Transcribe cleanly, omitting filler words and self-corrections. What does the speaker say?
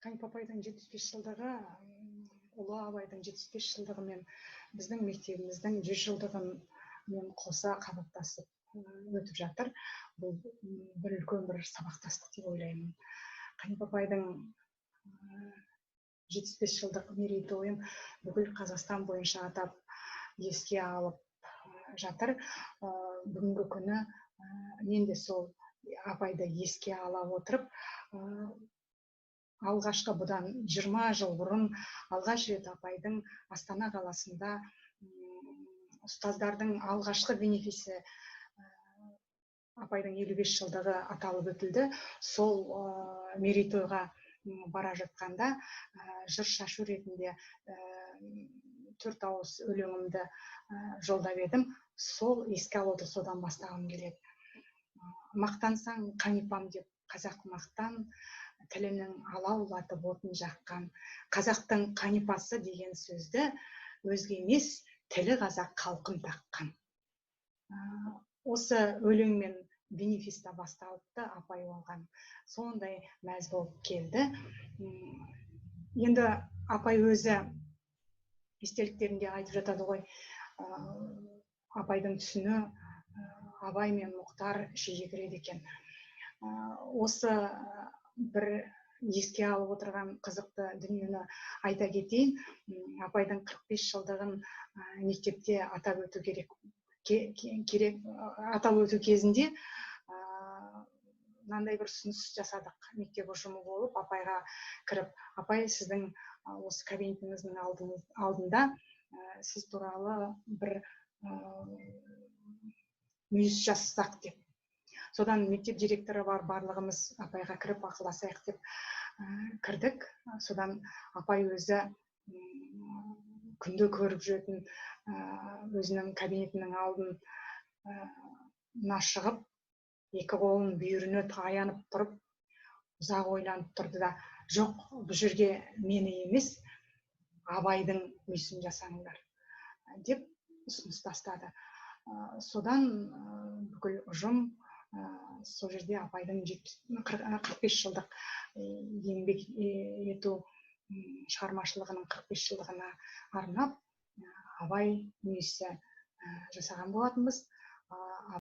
Қанипа апайдың 75 жылдығы ұлы Абайдың 75 жылдығы мен біздің мектебіміздің 100 жылдығымен қоса қабаттасып өтіп жатыр. Бұл бір үлкен бір сабақтастық деп ойлаймын. Қанипа апайдың 75 жылдық мерейтойын бүкіл Қазақстан бойынша атап, еске алып жатыр. Бүгінгі күні мен де сол апайды еске ала отырып, алғашқы бұдан 20 жыл бұрын алғаш рет апайдың Астана қаласында ұстаздардың алғашқы бенефисі, апайдың 55 жылдығы аталып өтілді. Сол мерейтойға бара жатқанда жыр шашу ретінде төрт ауыз өлеңімді жолдап едім. Сол еске алуды содан бастағым келеді. Мақтансаң Қанипам деп, қазақ мақтан, тілінің алаулатып отын жаққан. Қазақтың Қанипасы деген сөзді өзге емес, тілі қазақ халқым таққан. Осы өлеңмен бенефиста басталыпты. Апай оған сондай мәз болып келді. Енді апай өзі естеліктерінде айтып жатады ғой, апайдың түсіне Абай мен Мұхтар жиі кіреді екен. Осы бір еске алып отырған қызықты дүниені айта кетейін. Апайдың 45 жылдығын мектепте атап өту керек керек атап өту кезінде мынандай бір ұсыныс жасадық мектеп ұжымы болып. Апайға кіріп: «Апай, сіздің осы кабинетіңіздің алдында сіз туралы бір мүйіз жасасақ», – деп. Содан мектеп директоры бар, барлығымыз апайға кіріп ақылдасайық деп кірдік. Содан апай өзі күнде көріп жүретін өзінің кабинетінің алдына шығып, екі қолын бүйіріне таянып тұрып, ұзақ ойланып тұрды да: «Жоқ, бұл жерге мені емес, Абайдың мүсінін жасаңдар», – деп ұсыныс тастады. Содан бүкіл ұжым сол жерде апайдың 45 жылдық еңбек ету, шығармашылығының 45 жылдығына арнап Абай мүйісі жасаған болатынбыз.